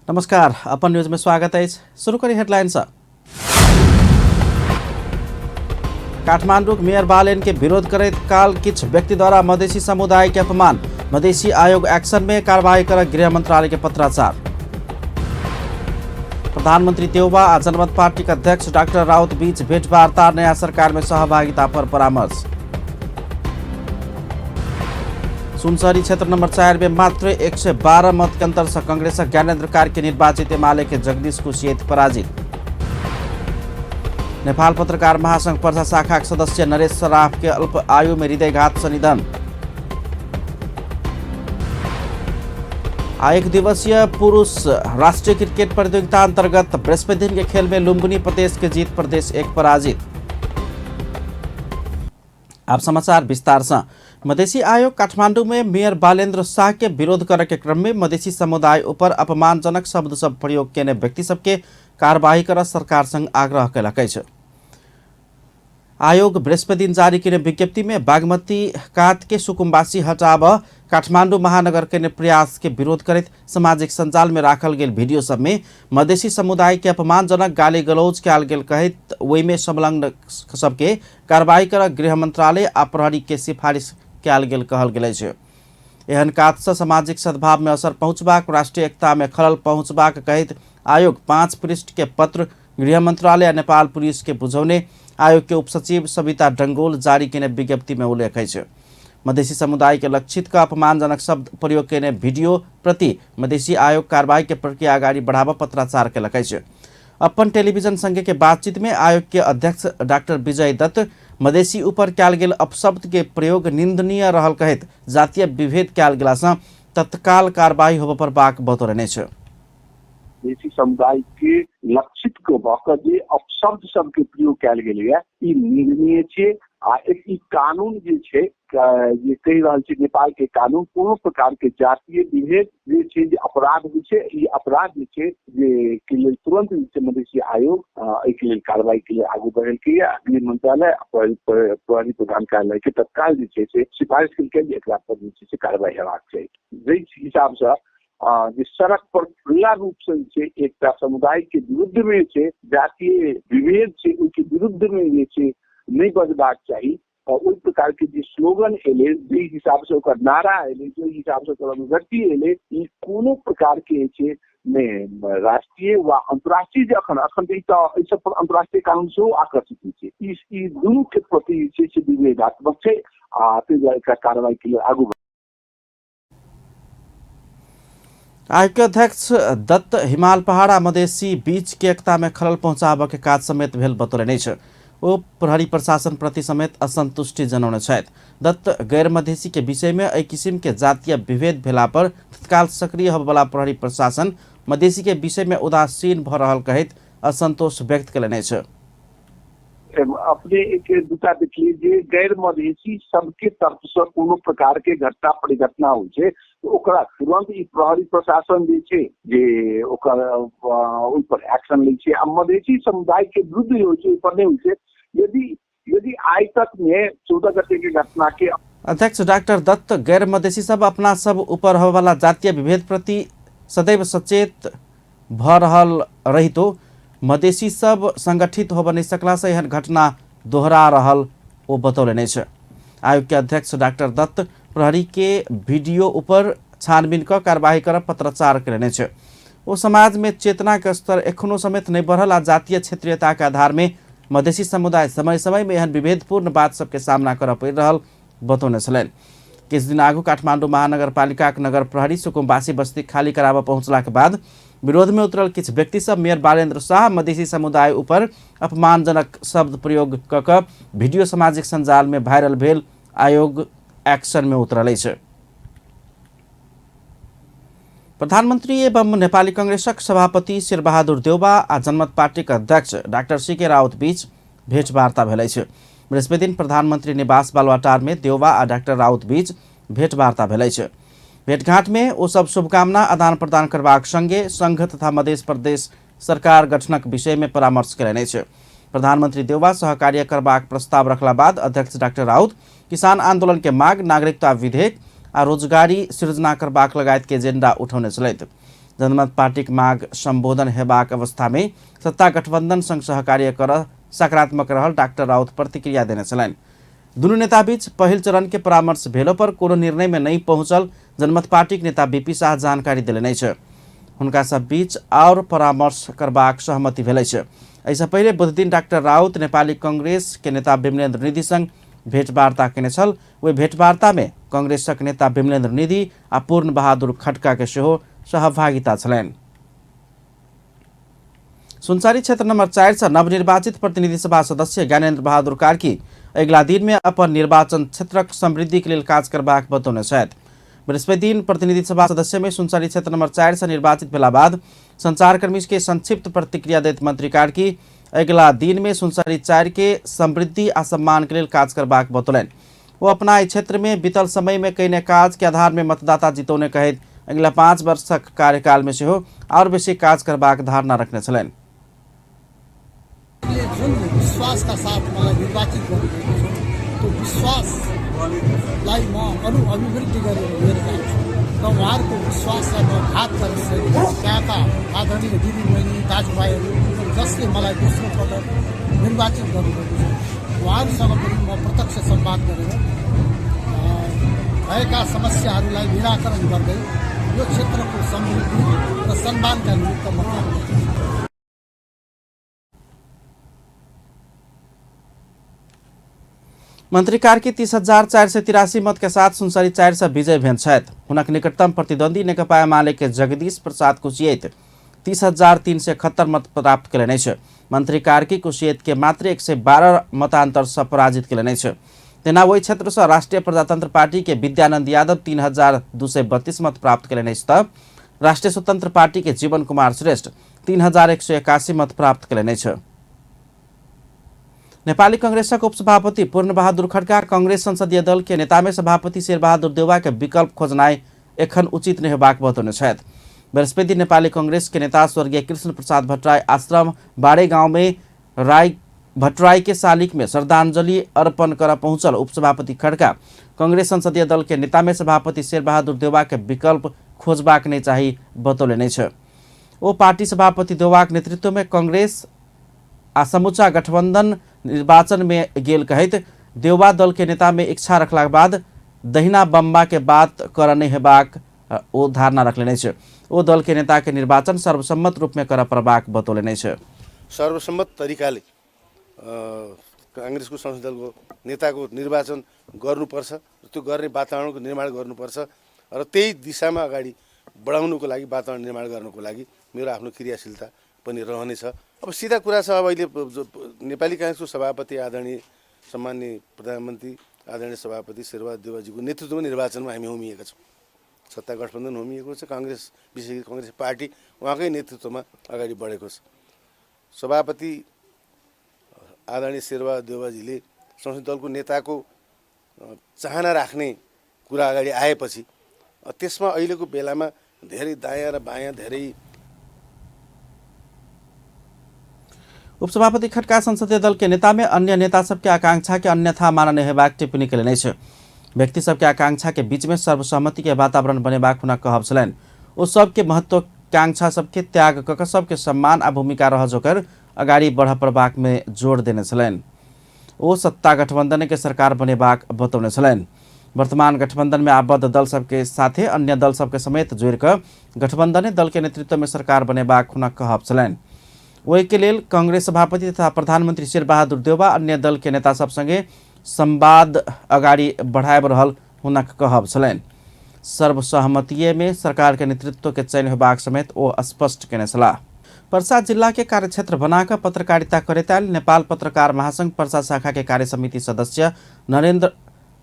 नमस्कार, अपन न्यूज में स्वागत है। शुरू करी हेडलाइन से। काठमांडूक मेयर बालेन के विरोध करैत काल किछु व्यक्ति द्वारा मधेसी समुदाय के अपमान। मधेसी आयोग एक्शन में कार्रवाई कर गृह मंत्रालय के पत्राचार। प्रधानमंत्री देउबा आ जनमत पार्टी के अध्यक्ष डॉक्टर राउत बीच भेंटवार्ता, नया सरकार में सहभागिता पर परामर्श। सुनसरी क्षेत्र नंबर 4 में मात्र 112 मत के अंतर से कांग्रेस ज्ञानेन्द्र कार्की निर्वाचित, एमाले के जगदीश कुसियत पराजित। नेपाल पत्रकार महासंघ पर्सा शाखा के सदस्य नरेश सराफ के अल्प आयु में हृदयघात से निधन। आ एक दिवसीय पुरुष राष्ट्रीय क्रिकेट प्रतियोगिता अंतर्गत बृहस्पति दिन के खेल में लुम्बिनी प्रदेश के जीत, प्रदेश 1 पराजित। आप समाचार विस्तार से। मधेसी आयोग काठमांडू में मेयर बालेन्द्र शाह के विरोध करे के क्रम में मधेसी समुदाय ऊपर अपमानजनक शब्द सब प्रयोग केने व्यक्ति सबके कार्रवाई कर सरकार संग आग्रह कयलक अछि। आयोग बृहस्पति दिन जारी केने विज्ञप्ति में बागमती कात के सुकुम्बासी हटाब काठमांडू महानगर केने प्रयास के विरोध करैत सामाजिक सञ्जाल में राखल गेल वीडियो सब में मधेसी समुदाय के अपमानजनक गाली गलौज कयल गेल कहैत ओहिमे संलग्न सबके कार्रवाई कर गृह मंत्रालय आ प्रहरी के सिफारिश कयल गेल कहल गेल अछि। एहन काज से सामाजिक सद्भाव में असर पहुँचबाक, राष्ट्रीय एकता में खलल पहुँचबाक कहैत आयोग 5 पृष्ठ के पत्र गृह मंत्रालय आ नेपाल पुलिस के बुझौने आयोग के उपसचिव सविता डंगोल जारी केने विज्ञप्ति में उल्लेख अछि। मधेसी समुदाय के लक्षित का अपमानजनक शब्द प्रयोग केने वीडियो प्रति मधेसी आयोग कार्रवाई के प्रक्रिया अगाडि बढ़ाव पत्राचार केलक अछि। अपन टेलीविजन संगे के बातचीत में आयोग के अध्यक्ष डॉक्टर विजय दत्त मधेसी ऊपर कयल गेल अपशब्द के प्रयोग निंदनीय रहल कहैत जातीय विभेद कयल गेला सँ तत्काल कार्रवाई होबय पड़बाक बतौलनि अछि। मधेसी समुदाय के लक्षित के भऽ कऽ जे अपशब्द सबके प्रयोग कयल गेलैया ई निंदनीय छै। आ एक ई कानून जे छै जे कहि रहल छै नेपाल के कानून कोनो प्रकार के जातीय विभेद जे छै जे अपराध होइ छै, ई अपराध जे छै जे के लेल तुरंत जे छै मधेसी आयोग एहिके लेल कार्रवाई के लेल आगू बढ़ेलकैया। गृह मंत्रालय प्रहरी प्रधान कार्यालय के तत्काल जे छै से सिफारिश केलकै जे एकरा पर जे छै से कार्रवाई हेबाक चाही। जाहि हिसाब से जे सड़क पर खुला रूप से जे छै एकटा समुदाय के विरुद्ध में छै जातीय विभेद छै ओहिके विरुद्ध में जे छै नहि बजबाक चाही, ओहि प्रकार के जे स्लोगन एलै, जाहि हिसाब से ओकर नारा एलै, जाहि हिसाब से ओकर अभिव्यक्ति एलै, ई कोनो प्रकार के जे छै नहि राष्ट्रीय वा अंतर्राष्ट्रीय जे अखन अखन तऽ एहि सब पर अंतर्राष्ट्रीय कानून सेहो आकर्षित होइ छै। ई दुनू के प्रति जे छै से विभेदात्मक छै आ ताहि दुआरे एकरा कार्रवाई के लेल आगू। आयोग के अध्यक्ष दत्त हिमाल पहाड़ आ मधेसी बीच के एकता में खलल पहुंचाबऽ के काज समेत भेल बतौलनि अछि। ओ प्रहरी प्रशासन प्रति समेत असंतुष्टि जनौने छथि। दत्त गैर मधेसी के विषय में एहि किसिम के जातीय विभेद भेला पर तत्काल सक्रिय होबयवला प्रहरी प्रशासन मधेसी के विषय में उदासीन भऽ रहल कहैत असंतोष व्यक्त कयलनि अछि। अपने एक दूटा देखलिए जे गैर मधेसी सबके तरफ से कोनो प्रकार के घटना परिघटना होइ छै तऽ ओकरा तुरंत ई प्रहरी प्रशासन जे छै जे ओकर ओहि पर एक्शन लै छै आ मधेसी समुदाय के विरुद्ध जे होइ छै ओहि पर नहि होइ छै। यदि आइ तक में 14 गते के घटना के अध्यक्ष डॉक्टर दत्त गैर मधेसी सब अपना सब ऊपर होबयवला जातीय विभेद प्रति सदैव सचेत भऽ रहल रहितो मधेसी सब संगठित होबय नहि सकला से एहन घटना दोहरा रहल ओ बतौलनि अछि। आयोग के अध्यक्ष डॉक्टर दत्त प्रहरी के वीडियो ऊपर छानबीन कऽ कार्रवाई कर पत्राचार कयलनि अछि। ओ समाज में चेतना के स्तर एखनो समेत नहि बढ़ल आ जातीय क्षेत्रीयता के आधार में मधेसी समुदाय समय समय में एहन विभेदपूर्ण बात सबके सामना करऽ पड़ि रहल बतौने छलनि। किछु दिन आगू काठमांडू महानगरपालिकाक नगर प्रहरी सुकुम्बासी बस्ती खाली कराबऽ पहुँचलाक बाद विरोध में उतरल किछु व्यक्ति सब मेयर बालेन्द्र शाह मधेसी समुदाय ऊपर अपमानजनक शब्द प्रयोग कऽ कऽ वीडियो सामाजिक सञ्जाल में वायरल भेल आयोग एक्शन में उतरल अछि। प्रधानमंत्री एवं नेपाली कांग्रेसक सभापति शेरबहादुर देउबा आ जनमत पार्टीक अध्यक्ष डॉक्टर सी के राउत बीच भेंटवार्ता भेल अछि। बृहस्पति दिन प्रधानमंत्री निवास बालुवाटार में देउबा आ डॉक्टर राउत बीच भेंटवार्ता भेल अछि। भेंटघाट में ओ सब शुभकामना आदान प्रदान करबाक संगे संघ तथा मध्य प्रदेश सरकार गठनक विषय में परामर्श कयलनि अछि। प्रधानमंत्री देउबा सहकार्य करबाक प्रस्ताव रखला बाद अध्यक्ष डॉक्टर राउत किसान आंदोलन के माग, नागरिकता विधेयक आ रोजगारी सृजना करबाक लगायत के एजेंडा उठौने छलथि। जनमत पार्टीक माग सम्बोधन हेबाक अवस्थामे सत्ता गठबन्धन संग सहकार्य कर सकारात्मक रहल डाक्टर राउत प्रतिक्रिया देने छलनि। दुनू नेता बीच पहिल चरण के परामर्श भेलो पर कोनो निर्णय में नहीं पहुंचल जनमत पार्टीक नेता बीपी शाह जानकारी देलनि अछि। हुनका सब बीच और परामर्श करबाक सहमति भेल अछि। एहिसँ पहिले बुधदिन डाक्टर राउत नेपाली कांग्रेस के नेता विमलेन्द्र निधि संग भेंटवार्ता केने छल। ओहि भेंटवार्ता में कांग्रेसक नेता विमलेन्द्र निधि आ पूर्ण बहादुर खड्का के सेहो सहभागिता छलनि। सुनसरी क्षेत्र नंबर 4 से नवनिर्वाचित प्रतिनिधि सभा सदस्य ज्ञानेन्द्र बहादुर कार्की अगिला दिन में अपन निर्वाचन क्षेत्रक समृद्धि के लेल काज करबाक बतौने छथि। बृहस्पति दिन प्रतिनिधि सभा सदस्य में सुनसरी क्षेत्र नंबर 4 से निर्वाचित भेला बाद संचारकर्मी के संक्षिप्त प्रतिक्रिया दैत मंत्री कार्की अगिला दिन में सुनसरी 4 के समृद्धि आ सम्मान के लेल काज करबाक बतौलनि। वो अपना एहि क्षेत्र में बीतल समय में कयने काज के आधार में मतदाता जितौने कहैत अगिला 5 वर्षक कार्यकाल में सेहो और बेसी काज करबाक धारणा रखने छलनि। जुन विश्वासका साथ मलाई निर्वाचित गर्नुभएको छ त्यो विश्वासलाई म अरू अभिवृद्धि गरेर लिएर जान्छु र उहाँहरूको विश्वासलाई म घात गर्न सक्दिनँ। त्यहाँका आदरणीय दिदीबहिनी दाजुभाइहरू जसले मलाई दोस्रो पटक निर्वाचित गर्नुभएको छ उहाँहरूसँग पनि म प्रत्यक्ष संवाद गरेर भएका समस्याहरूलाई निराकरण गर्दै यो क्षेत्रको समृद्धि र सम्मानका निमित्त म काम गर्छु। मंत्री कार्की 30,483 मत के साथ सुनसरी 4 से विजय भेल छथि। हुनक निकटतम प्रतिद्वंदी नेकपा एमाले के जगदीश प्रसाद कुसियत 30,371 मत प्राप्त कयलनि अछि। मंत्री कार्की कुसियत के मात्र 112 मतांतर से पराजित कयलनि अछि। तेना ओहि क्षेत्र से राष्ट्रीय प्रजातंत्र पार्टी के विद्यानंद यादव 3,232 मत प्राप्त कयलनि अछि त राष्ट्रीय स्वतंत्र पार्टी के जीवन कुमार श्रेष्ठ 3,181 मत प्राप्त कयलनि अछि। नेपाली कांग्रेसक उपसभापति पूर्ण बहादुर खड्का कांग्रेस संसदीय दल के नेता में सभापति शेरबहादुर देउवा के विकल्प खोजनाइ एखन उचित नहि होबाक बतौने छथि। बृहस्पति नेपाली कांग्रेस के नेता स्वर्गीय कृष्ण प्रसाद भट्टराई आश्रम बाड़े गांव में राय भट्टराई के शालिक में श्रद्धांजलि अर्पण कर पहुंचल उपसभापति खड्का कांग्रेस संसदीय दल के नेता में सभापति शेरबहादुर देउवा के विकल्प खोजबाक नहि चाही बतौलनि अछि। ओ पार्टी सभापति देउवाक नेतृत्व में कांग्रेस आ समूचा गठबंधन निर्वाचन में गेल कहैत देउवा दल के नेता में इच्छा रखलाक बाद दहिना बम्बा के बात कर नहि हेबाक ओ धारणा रखलनि अछि। ओ दल के नेता के निर्वाचन सर्वसम्मत रूप में करऽ पड़बाक बतौलनि अछि। सर्वसम्मत तरिकाले कांग्रेसको संसदीय दलको नेताको निर्वाचन गर्नुपर्छ, त्यो गर्ने वातावरणको निर्माण गर्नुपर्छ र त्यही दिशामा अगाडि बढाउनुको लागि वातावरण निर्माण गर्नुको लागि मेरो आफ्नो क्रियाशीलता पनि रहनेछ। अब सिधा कुरा छ, अब अहिले नेपाली कांग्रेसको सभापति आदरणीय सम्माननीय प्रधानमन्त्री आदरणीय सभापति शेरबहादुर देउवाजीको नेतृत्वमा निर्वाचनमा हामी होमिएका छौँ। सत्ता गठबन्धन होमिएको छ, कांग्रेस विशेष गरी कांग्रेस पार्टी उहाँकै नेतृत्वमा अगाडि बढेको छ। सभापति आदरणीय शेरबहादुर देउवाजीले संसदीय दलको नेताको चाहना राख्ने कुरा अगाडि आएपछि त्यसमा अहिलेको बेलामा धेरै दायाँ र बायाँ धेरै उपसभापति खड्का संसदीय दल के नेता में अन्य नेता सबके आकांक्षा के अन्यथा मानने हेबाक टिप्पणी कयलनि अछि। व्यक्ति सबके आकांक्षा के बीच में सर्वसहमति के वातावरण बनेबाक हुनक कहब छलनि। ओ सबके महत्वाकांक्षा सबके त्याग कऽ कऽ सबके सम्मान आ भूमिका रह जोकर अगाडि बढ़ पड़बाक में जोड़ देने छलनि। ओ सत्ता गठबंधन के सरकार बनेबाक बतौने छलनि। वर्तमान गठबंधन में आबद्ध दल सबके साथे अन्य दल सबके समेत जोड़ि कऽ गठबंधने दल के नेतृत्व में सरकार बनेबाक हुनक कहब छलनि। ओहि के लेल कांग्रेस सभापति तथा प्रधानमंत्री शेरबहादुर देउवा अन्य दल के नेता सब संगे संवाद अगाडि बढ़ाबि रहल हुनक कहब छलनि। सर्वसहमतिये में सरकार के नेतृत्व के चयन होबाक समेत ओ स्पष्ट केने छलाह। पर्सा जिला के कार्यक्षेत्र बनाकर पत्रकारिता करैत आयल नेपाल पत्रकार महासंघ पर्सा शाखा के कार्य समिति सदस्य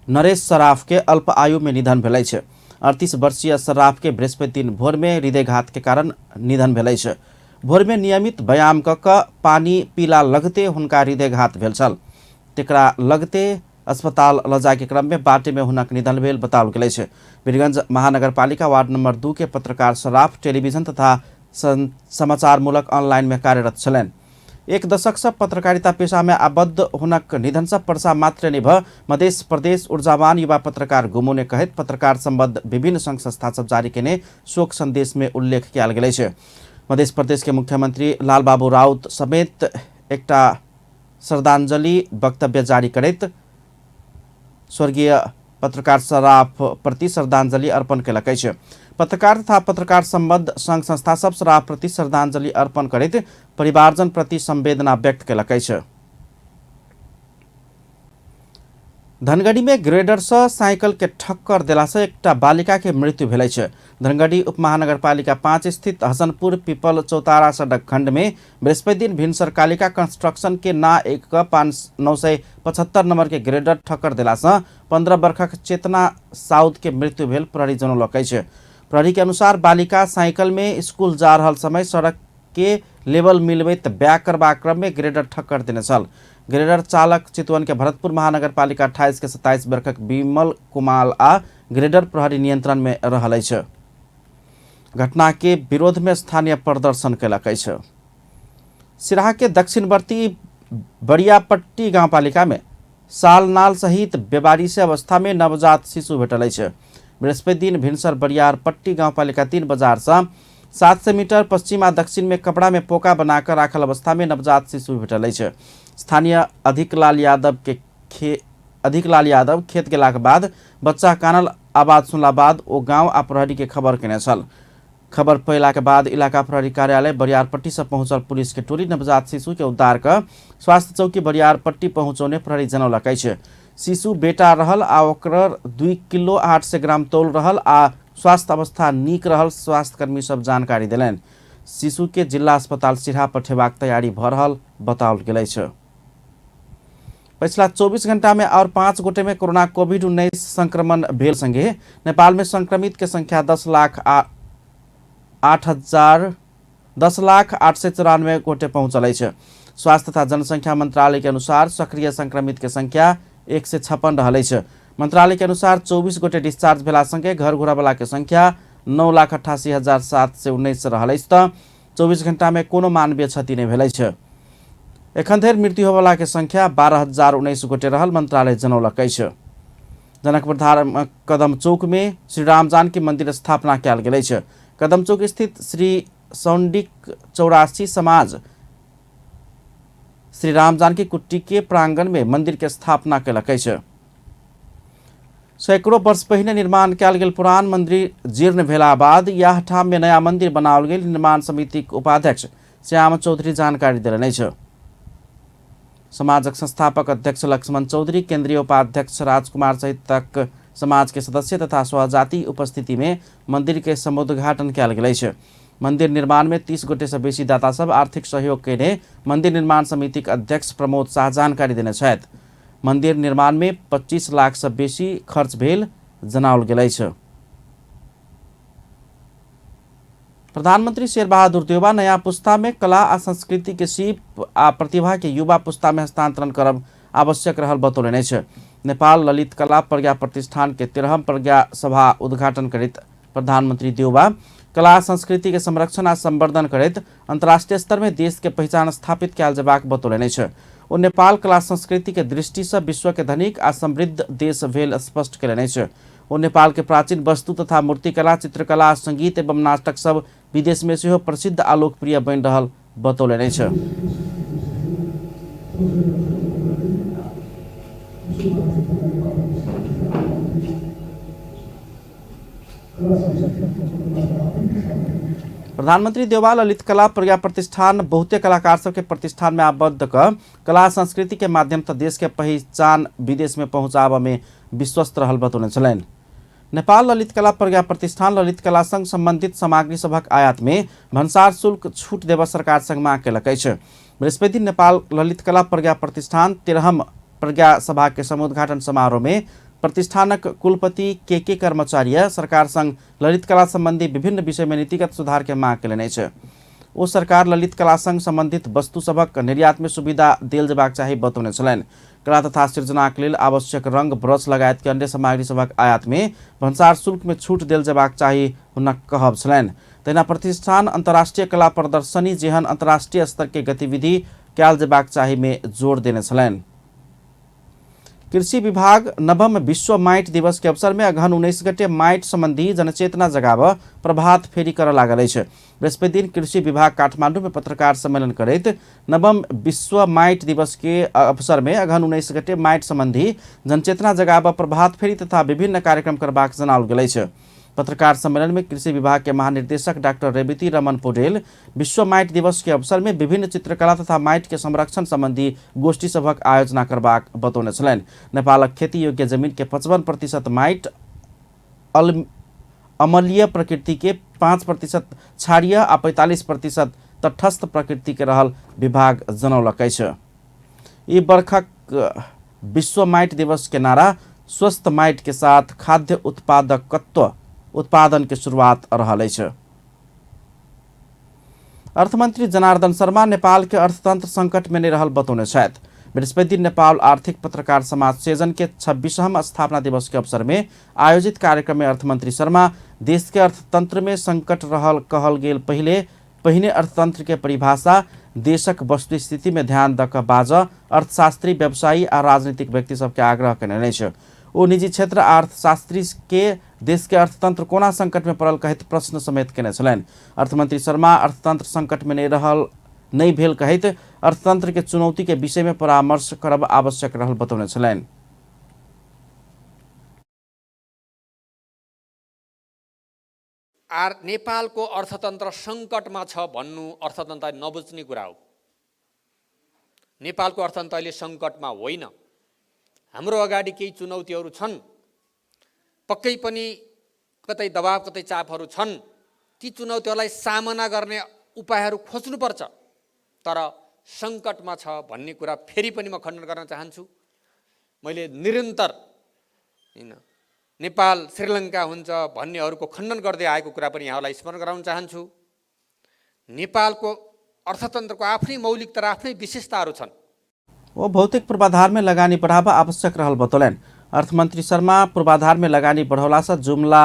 नरेश सराफ के अल्प आयु में निधन भेल अछि। 38 वर्षीय सराफ के बृहस्पति दिन भोर में हृदयघात के कारण निधन भेल अछि। भोर में नियमित व्यायाम क क पानी पीला लगते हुनका हृदयघात भेल छल। तेकरा लगते अस्पताल ल जाय के क्रम में बाटे में हुनक निधन भेल बताओल गेल अछि। वीरगंज महानगरपालिका वार्ड नंबर 2 के पत्रकार सराफ टेलीविजन तथा समाचारमूलक ऑनलाइन में कार्यरत छलनि। एक दशक से पत्रकारिता पेशा में आबद्ध हुनक निधन से पर्सा मात्र नै भ मधेश प्रदेश ऊर्जावान युवा पत्रकार गुमौने कहैत पत्रकार सम्बद्ध विभिन्न संघ संस्था सब जारी केने शोक संदेश में उल्लेख कयल गेल अछि। मध्य प्रदेश के मुख्यमंत्री लालबाबू राउत समेत एकटा श्रद्धांजलि वक्तव्य जारी करैत स्वर्गीय पत्रकार सराफ प्रति श्रद्धांजलि अर्पण केलक अछि। पत्रकार तथा पत्रकार सम्बद्ध संघ संस्था सब सराफ प्रति श्रद्धांजलि अर्पण करैत परिवारजन प्रति संवेदना व्यक्त केलक अछि। धनगढ़ी में ग्रेडर से साइकिल के ठक्कर देला से एकटा बालिका के मृत्यु भेल अछि। धनगढ़ी उपमहानगरपालिका 5 स्थित हसनपुर पीपल चौतारा सड़क खंड में बृहस्पति दिन भिनसर कालिका कंस्ट्रक्शन के ना 1 975 नंबर के ग्रेडर ठक्कर देला से 15 वर्षक चेतना साउद के मृत्यु भेल प्रहरी जनौलक अछि। प्रहरी के अनुसार बालिका साइकिल में स्कूल जा रहल समय सड़क के लेवल मिलबैत बैक करबाक क्रम में ग्रेडर ठक्कर देने छल। ग्रेडर चालक चितवन के भरतपुर महानगरपालिका 28 के 27 वर्षक विमल कुमाल आ ग्रेडर प्रहरी नियंत्रण में रहल अछि। घटना के विरोध में स्थानीय प्रदर्शन केलक अछि। सिराहा के दक्षिणवर्ती बरियापट्टी गाउँपालिका में सालनाल सहित बेबारिश अवस्था में नवजात शिशु भेटल अछि। बृहस्पति दिन भिनसर बरियारपट्टी गाउँपालिका 3 बजार से 700 मीटर पश्चिम आ दक्षिण में कपड़ा में पोका बनाकर राखल अवस्था में नवजात शिशु भेटल अछि। स्थानीय अधिकलाल यादव खेत गेलाक बाद बच्चा कानल आवाज सुनला बाद ओ गांव आ प्रहरी के खबर केने छल। खबर पयला के बाद इलाका प्रहरी कार्यालय बरियारपट्टी से पहुंचल पुलिस के टोली नवजात शिशु के उद्धार कर स्वास्थ्य चौकी बरियारपट्टी पहुंचौने प्रहरी जनौलक अछि। शिशु बेटा रहल आ ओकर 2 किलो 800 ग्राम तौल रहल आ स्वास्थ्य अवस्था नीक रहल स्वास्थ्यकर्मी सब जानकारी देलनि। शिशु के जिला अस्पताल सिरहा पठेबाक तैयारी भ रहल बताओल गेल अछि। पछिला 24 घंटा में और 5 गोटे में कोरोना कोविड-19 संक्रमण भेल संगे नेपाल में संक्रमित के संख्या 10,08,894 गोटे पहुंचल अछि। स्वास्थ्य तथा जनसंख्या मंत्रालय के अनुसार सक्रिय संक्रमित के संख्या 156 रहल अछि। मंत्रालय के अनुसार 24 गोटे डिस्चार्ज भेला संगे घर घुरबला के संख्या 9,88,719 रहल अछि त 24 घंटा में कोनो मानवीय क्षति नहि भेल अछि। एखन धरि मृत्यु होबला के संख्या 12,019 गोटे रहल मंत्रालय जनौलक अछि। जनकपुर धाम कदम चौक में श्री राम जानकी मंदिर स्थापना कयल गेल अछि। कदम चौक स्थित श्री सौंडिक 84 समाज श्री राम जानकी कुट्टी के प्रांगण में मंदिर के स्थापना कयलक अछि। सैकड़ों वर्ष पहिने निर्माण कयल गेल पुरान मंदिर जीर्ण भेला बाद यह ठाम में नया मंदिर बनाओल गेल निर्माण समितिक उपाध्यक्ष श्याम चौधरी जानकारी देलनि अछि। समाजक संस्थापक अध्यक्ष लक्ष्मण चौधरी, केंद्रीय उपाध्यक्ष राजकुमार सहितक समाज के सदस्य तथा स्वजाति उपस्थिति में मंदिर के समुद्घाटन कयल गेल अछि। मंदिर निर्माण में 30 गोटे से बेसी दाता सब आर्थिक सहयोग केने मंदिर निर्माण समितिक अध्यक्ष प्रमोद शाह जानकारी देने छथि। मंदिर निर्माण में 25 लाख से बेसी खर्च भेल जनाओल गेल अछि। प्रधानमंत्री शेरबहादुर देउवा नया पुस्ता में कला आ संस्कृति के सीप आ प्रतिभा के युवा पुस्ता में हस्तांतरण करब आवश्यक रहल बतौलनि अछि। नेपाल ललित कला प्रज्ञा प्रतिष्ठान के 13म प्रज्ञा सभा उद्घाटन करैत प्रधानमंत्री देउवा कला संस्कृति के संरक्षण आ संवर्धन करैत अंतर्राष्ट्रीय स्तर में देश के पहिचान स्थापित कयल जेबाक बतौलनि अछि। ओ नेपाल कला संस्कृति के दृष्टि से विश्व के धनिक आ समृद्ध देश भेल स्पष्ट कयलनि अछि। ओ नेपाल के प्राचीन वस्तु तथा मूर्तिकला, चित्रकला, संगीत एवं नाटक सब विदेश में सेहो प्रसिद्ध आ लोकप्रिय बनि रहल बतौलनि अछि। प्रधानमंत्री देउवा ललित कला प्रज्ञा प्रतिष्ठान बहुते कलाकार सबके प्रतिष्ठान में आबद्ध क कला संस्कृति के माध्यम से देश के पहिचान विदेश में पहुंचाबऽ में विश्वस्त रहल बतौने छलनि। नेपाल ललित कला प्रज्ञा प्रतिष्ठान ललित कला संग संबंधित सामग्री सभक आयात में भन्सार शुल्क छूट देबऽ सरकार संग मांग केलक अछि। बृहस्पति नेपाल ललित कला प्रज्ञा प्रतिष्ठान 13म प्रज्ञा सभा के समुद्घाटन समारोह में प्रतिष्ठानक कुलपति के कर्मचारी सरकार संग ललित कला संबंधी विभिन्न विषय में नीतिगत सुधार के मांग केलनि अछि। ओ सरकार ललित कला संग संबंधित वस्तु सभक निर्यात में सुविधा देल जेबाक चाही बतौने छलनि। कला तथा सृजनाक लेल आवश्यक रंग, ब्रश लगायत के अन्य सामग्री सभक आयात में भन्सार शुल्क में छूट देल जेबाक चाही हुनक कहब छलनि। तहिना प्रतिष्ठान अंतर्राष्ट्रीय कला प्रदर्शनी जेहन अंतर्राष्ट्रीय स्तर के गतिविधि कयल जेबाक चाही में जोर देने छलनि। कृषि विभाग नवम विश्व माटि दिवस के अवसर में अगहन 19 गते माटि संबंधी जनचेतना जगाब प्रभात फेरी कर लागल अछि। बृहस्पति दिन कृषि विभाग काठमांडू में पत्रकार सम्मेलन करैत नवम विश्व माटि दिवस के अवसर में अगहन 19 गते माटि संबंधी जनचेतना जगाब प्रभात फेरी तथा विभिन्न कार्यक्रम करबाक जनाओल गेल अछि। पत्रकार सम्मेलन में कृषि विभाग के महानिर्देशक डॉक्टर रेवती रमन पौडेल विश्व माटि दिवस के अवसर में विभिन्न चित्रकला तथा माटि के संरक्षण संबंधी गोष्ठी सभक आयोजना करबाक बतौने छलनि। नेपालक खेती योग्य जमीन के 55% माटि अम्लीय प्रकृति के 5% क्षारीय आ 45% तटस्थ प्रकृति के रहल विभाग जनौलक अछि। ई बरखक विश्व माटि दिवस के नारा स्वस्थ माटि के साथ खाद्य उत्पादकत्व उत्पादन के शुरुआत रहल अछि। अर्थमंत्री जनार्दन शर्मा नेपाल के अर्थतंत्र संकट में नहीं रहल बतौने छथि। बृहस्पति दिन नेपाल आर्थिक पत्रकार समाज सेजन के 26वां स्थापना दिवस के अवसर में आयोजित कार्यक्रम में अर्थमंत्री शर्मा देश के अर्थतंत्र में संकट रहल कहल गेल पहिने अर्थतंत्र के परिभाषा देशक वस्तुस्थिति में ध्यान दऽ कऽ बाजऽ अर्थशास्त्री, व्यवसायी आ राजनीतिक व्यक्ति सबके आग्रह केने अछि। ओ निजी क्षेत्र आ अर्थशास्त्री के देश के अर्थतंत्र कोना संकट में पड़ल कहैत प्रश्न समेत केने छलनि। अर्थमंत्री शर्मा अर्थतंत्र संकट में नहीं भेल कहैत अर्थतंत्र के चुनौती के विषय में परामर्श करब आवश्यक रहल बतौने छलनि। Are नेपालको अर्थतन्त्र सङ्कटमा छ भन्नु अर्थतन्त्र नबुझ्ने कुरा हो। नेपालको अर्थतन्त्र अहिले सङ्कटमा होइन। हाम्रो अगाडि केही चुनौतीहरू छन्, पक्कै पनि कतै दबाव कतै चापहरू छन्, ती चुनौतीहरूलाई सामना गर्ने उपायहरू खोज्नुपर्छ। तर सङ्कटमा छ भन्ने कुरा फेरि पनि म खण्डन गर्न चाहन्छु। मैले निरन्तर हैन नेपाल श्रीलङ्का हुन्छ भन्नेहरूको खण्डन गर्दै आएको कुरा पनि यहाँलाई स्मरण गराउन चाहन्छु। नेपालको अर्थतन्त्रको आफ्नै मौलिकता र आफ्नै विशेषताहरू छन्। ओ भौतिक पूर्वाधार में लगानी बढ़ावा आवश्यक रहल बतौलनि। अर्थमंत्री शर्मा पूर्वाधार में लगानी बढ़ौला से जुमला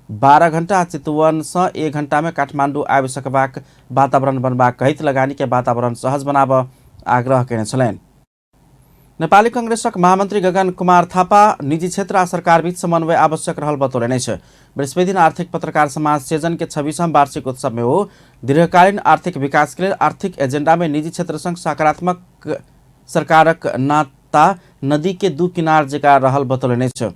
12 घंटा चितवन से 1 घंटा में काठमांडू आबि सकबाक वातावरण बनबाक कहैत लगानी के वातावरण सहज बनाब आग्रह केने छलनि। नेपाली कांग्रेसक महामंत्री गगन कुमार थापा निजी क्षेत्र आ सरकार बीच समन्वय आवश्यक रहल बतौलनि अछि। बृहस्पति दिन आर्थिक पत्रकार समाज सेजन के 26वां वार्षिक उत्सव में ओ दीर्घकालीन आर्थिक विकास के लेल आर्थिक एजेंडा में निजी क्षेत्र संग सकारात्मक सरकारक नाता नदी के दू किनार जकाँ रहल बतौलनि अछि।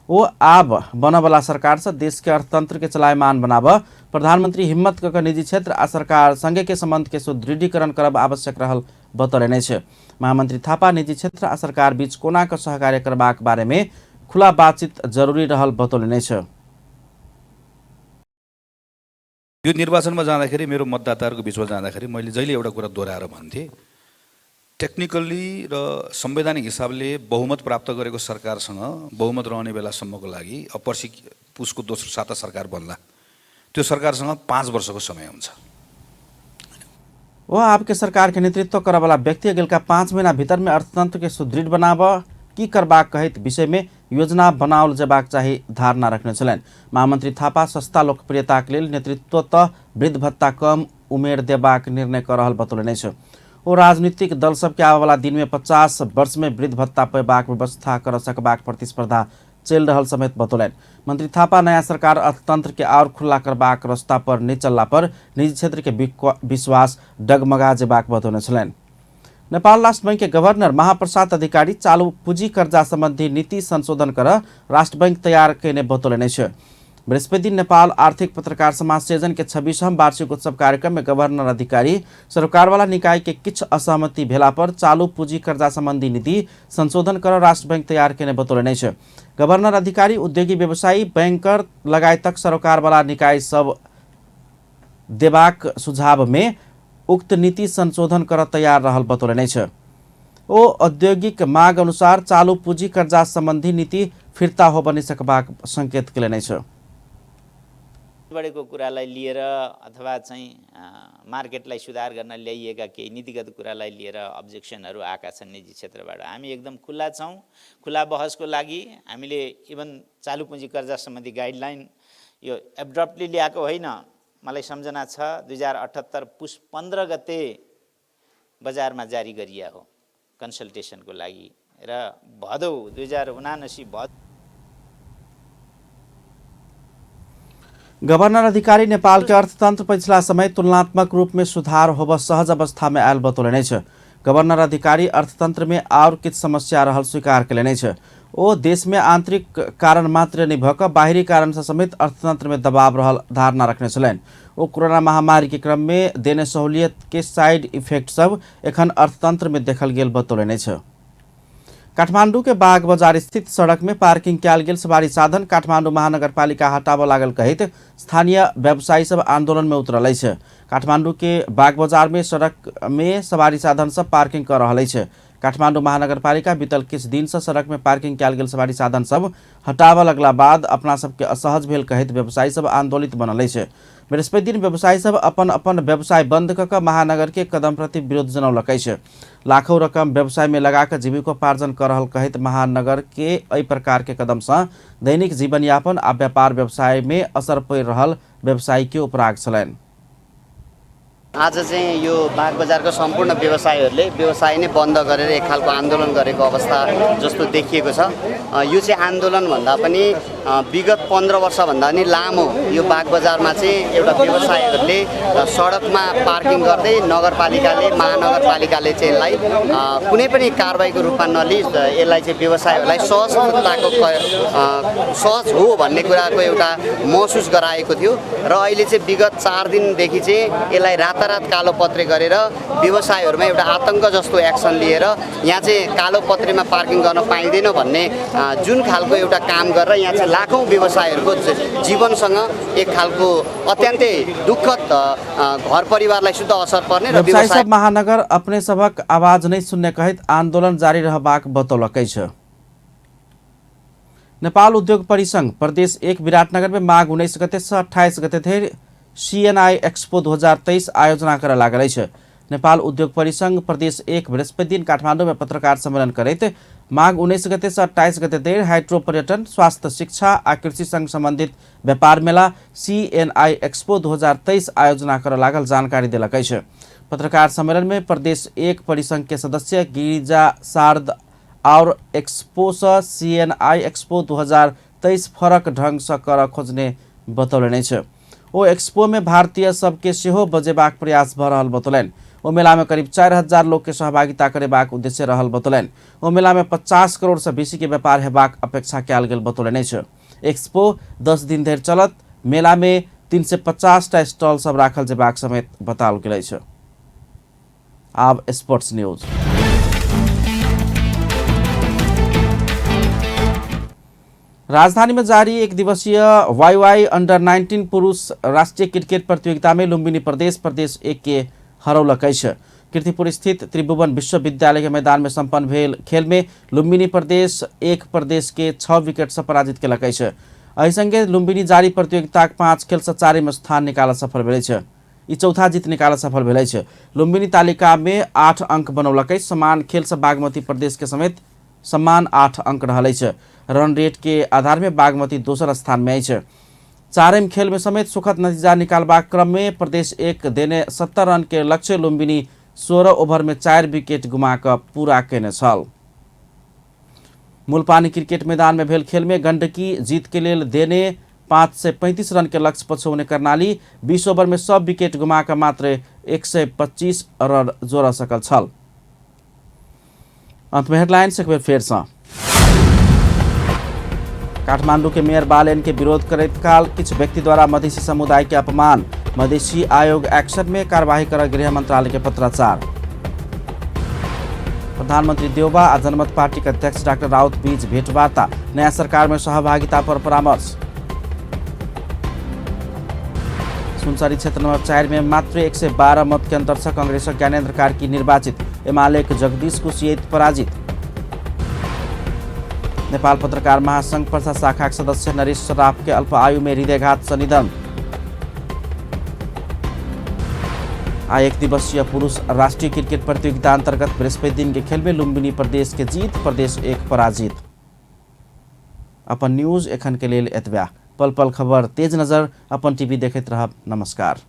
ओ आब बनवला सरकार से देश के अर्थतंत्र के चलायमान बनाब प्रधानमंत्री हिम्मत कऽ निजी क्षेत्र आ सरकार संगे के संबंध के सुदृढ़ीकरण करब आवश्यक रहल बतौलनि अछि। महामंत्री थापा निजी क्षेत्र आ सरकार बीच कोना कऽ सहकार्य करबाक बारे में खुला बातचीत जरूरी रहल बतौलनि अछि। यो निर्वाचनमा जाँदाखेरि मेरो मतदाताहरूको बिचमा जाँदाखेरि मैले जहिले एउटा कुरा दोहोऱ्याएर भन्थेँ, टेक्निकल्ली र संवैधानिक हिसाबले बहुमत प्राप्त गरेको सरकारसँग बहुमत रहने बेलासम्मको लागि अब पर्सि पुसको दोस्रो साता सरकार बन्ला, त्यो सरकारसँग 5 वर्षको समय हुन्छ। ओ आपके सरकार के नेतृत्व करवाला व्यक्ति अगिलका 5 महीना भीतर में अर्थतंत्र के सुदृढ़ बनाब की करबाक कहैत विषय में योजना बनाओल जेबाक चाही धारणा रखने छलनि। महामंत्री थापा सस्ता लोकप्रियता के लेल नेतृत्व त वृद्ध भत्ता कम उमेर देबाक निर्णय कर रहल बतौलनि अछि। ओ राजनीतिक दल सबके आबयवला दिन में 50 वर्ष में वृद्ध भत्ता पेबाक व्यवस्था कर सकबाक प्रतिस्पर्धा चलि रहल समेत बतौलनि। मंत्री थापा नया सरकार अर्थतंत्र के और खुला करबाक रास्ता पर नहि चलला पर निजी क्षेत्र के विश्वास डगमगा जेबाक बतौने छलनि। नेपाल राष्ट्र बैंक के गवर्नर महाप्रसाद अधिकारी चालू पूंजी कर्जा संबंधी नीति संशोधन कर राष्ट्र बैंक तैयार केने बतौलनि अछि। बृहस्पति दिन नेपाल आर्थिक पत्रकार समाज सेजन के 26वां वार्षिक उत्सव कार्यक्रम में गवर्नर अधिकारी सरकारवाला निकाय के किछु असहमति भेला पर चालू पूंजी कर्जा संबंधी नीति संशोधन कर राष्ट्र बैंक तैयार केने बतौलनि अछि। गवर्नर अधिकारी उद्योगी व्यवसायी बैंकर लगायतक सरकारवाला निकाय सब देबाक सुझाव में उक्त नीति संशोधन कर तैयार रहल बतौलनि अछि। ओ औद्योगिक माग अनुसार चालू पूंजी कर्जा संबंधी नीति फिर्ता हो बनि सकबाक संकेत केलनि अछि। बढेको कुरालाई लिएर अथवा चाहिँ मार्केटलाई सुधार गर्न ल्याइएका केही नीतिगत कुरालाई लिएर अब्जेक्सनहरू आएका छन् निजी क्षेत्रबाट। हामी एकदम खुल्ला छौँ, खुल्ला बहसको लागि। हामीले इभन चालु पुँजी कर्जा सम्बन्धी गाइडलाइन यो एब्रप्टली ल्याएको होइन। मलाई सम्झना छ 2078 पुस 15 गते बजारमा जारी गरिया हो कन्सल्टेसनको लागि र भदौ 2079 भद गवर्नर अधिकारी नेपाल के अर्थतंत्र पछिला समय तुलनात्मक रूप में सुधार होब सहज अवस्था में आयल बतौलनि अछि। गवर्नर अधिकारी अर्थतंत्र में आओर किछु समस्या रहल स्वीकार कयलनि अछि। ओ देश में आंतरिक कारण मात्र नहि भऽ कऽ बाहरी कारण से समेत अर्थतंत्र में दबाव रहल धारणा रखने छलनि। ओ कोरोना महामारी के क्रम में देने सहूलियत के साइड इफेक्ट सब एखन अर्थतंत्र में देखल गेल बतौलनि अछि। काठमांडू के बाग बाजार स्थित सड़क में पार्किंग कयल गेल सवारी साधन काठमांडू महानगरपालिका हटाबऽ लागल कहैत स्थानीय व्यवसायी सब आंदोलन में उतरल अछि। काठमांडू के बाग बाजार में सड़क में सवारी साधन सब पार्किंग कऽ रहल अछि। काठमांडू महानगरपालिका बीतल किछु दिन से सड़क में पार्किंग कयल गेल सवारी साधन सब हटाबऽ लगला बाद अपना सबके असहज भेल कहैत व्यवसायी सब आंदोलित बनल अछि। बृहस्पति दिन व्यवसायी सब अपन अपन व्यवसाय बंद कऽ कऽ महानगर के कदम प्रति विरोध जनौलक अछि। लाखों रकम व्यवसाय में लगा कऽ जीविकोपार्जन कऽ रहल कहैत महानगर के एहि प्रकार के कदम सँ दैनिक जीवनयापन आ व्यापार व्यवसाय में असर पड़ि रहल व्यवसायी के उपराग छलनि। आज चाहिँ यो बागबजारको सम्पूर्ण व्यवसायीहरूले व्यवसाय नै बन्द गरेर एक खालको आन्दोलन गरेको अवस्था जस्तो देखिएको छ। यो चाहिँ आन्दोलन भन्दा पनि विगत 15 वर्षभन्दा पनि लामो यो बागबजारमा चाहिँ एउटा व्यवसायीहरूले सडकमा पार्किङ गर्दै नगरपालिकाले महानगरपालिकाले चाहिँ यसलाई कुनै पनि कारबाहीको रूपमा नलिई यसलाई चाहिँ व्यवसायीहरूलाई सहजताको सहज हो भन्ने कुराको एउटा महसुस गराएको थियो र अहिले चाहिँ विगत 4 दिनदेखि चाहिँ यसलाई रातारात कालोपत्रे गरेर व्यवसायीहरूमा एउटा आतङ्क जस्तो एक्सन लिएर यहाँ चाहिँ कालोपत्रेमा पार्किङ गर्न पाइँदैन भन्ने जुन खालको एउटा काम गरेर यहाँ चाहिँ लाखौँ व्यवसायीहरूको जीवनसँग एक खालको अत्यन्तै दुःखद घर परिवारलाई शुद्ध असर पर्ने र व्यवसायी सब महानगर अपने सबक आवाज नहीं सुनने कहैत आंदोलन जारी रहबाक बतौलक अछि। नेपाल उद्योग परिसंघ प्रदेश 1 विराटनगर में माघ 19 गते से 28 गते धरि सीएनआई एक्सपो 2023 आयोजना करऽ लागल अछि। नेपाल उद्योग परिसंघ प्रदेश 1 बृहस्पति दिन काठमाडौँ में पत्रकार सम्मेलन करैत माघ 19 गते से 28 गते धरि हाइड्रो पर्यटन, स्वास्थ्य, शिक्षा आ कृषि संग संबंधित व्यापार मेला सीएनआई एक्सपो 2023 आयोजना करऽ लागल जानकारी देलक अछि। पत्रकार सम्मेलन में प्रदेश 1 परिसंघ के सदस्य गिरिजा शारद और एक्सपो से सीएनआई एक्सपो 2023 फरक ढंग से करऽ खोजने बतौलनि अछि। ओ एक्सपो में भारतीय सबके सेहो बजेबाक प्रयास भऽ रहल बतौलनि। ओ मेला में करीब 4000 लोग के सहभागिता करेबाक उद्देश्य रहल बतौलनि। ओ मेला में 50 करोड़ से बेसी के व्यापार हेबाक अपेक्षा कयल गेल बतौलनि अछि। एक्सपो 10 दिन धरि चलत। मेला में 350 टा स्टॉल सब राखल जेबाक समेत बताओल गेल अछि। आब स्पोर्ट्स न्यूज। राजधानी में जारी एक दिवसीय वाईवाई अंडर 19 पुरुष राष्ट्रीय क्रिकेट प्रतियोगिता में लुम्बिनी प्रदेश प्रदेश 1 के हरौलक अछि। कीर्तिपुर स्थित त्रिभुवन विश्वविद्यालय के मैदान में संपन्न भेल खेल में लुम्बिनी प्रदेश 1 प्रदेश के 6 विकेट से पराजित केलक अछि। एहि संगे लुम्बिनी जारी प्रतियोगिताक 5 खेल से 4 स्थान निकालऽ सफल भेल अछि। ई चौथा जीत निकालऽ सफल भेल अछि। लुम्बिनी तालिका में 8 अंक बनौलक अछि। समान खेल से बागमती प्रदेश के समेत समान 8 अंक रहल अछि। रन रेट के आधार में बागमती दोसर स्थान में अछि। चारिम खेल में समेत सुखद नतीजा निकालबाक क्रम में प्रदेश 1 देने 70 रन के लक्ष्य लुम्बिनी 16 ओवर में 4 विकेट गुमा कऽ पूरा केने छल। मूलपानी क्रिकेट मैदान में भेल खेल में गंडकी जीत के लेल देने 535 रन के लक्ष्य पछौने कर्णाली 20 ओवर में सब विकेट गुमा कऽ मात्र 125 रन जोड़ सकल छल। अंत में हेडलाइंस एक बेर फेर सँ। काठमांडू के मेयर बालेन के विरोध करैत काल किछु व्यक्ति द्वारा मधेसी समुदाय के अपमान, मधेसी आयोग एक्शन में कार्यवाही कर गृह मंत्रालय के पत्राचार। प्रधानमंत्री देउबा आ जनमत पार्टी के अध्यक्ष डॉक्टर राउत बीच भेंटवार्ता, नया सरकार में सहभागिता पर परामर्श। सुनसरी क्षेत्र नंबर 4 में मात्र 112 मत के अंतर से कांग्रेस ज्ञानेन्द्र कार्की निर्वाचित, एमाले के जगदीश कुसियत पराजित। नेपाल पत्रकार महासंघ पर्सा शाखा के सदस्य नरेश सराफ के अल्प आयु में हृदयघात से निधन। आ एक दिवसीय पुरुष राष्ट्रीय क्रिकेट प्रतियोगिता अंतर्गत बृहस्पति दिन के खेल में लुम्बिनी प्रदेश के जीत, प्रदेश 1 पराजित। अपन न्यूज एखन के लेल एतबा। पल पल खबर तेज नजर अपन टीवी देखैत रहब। नमस्कार।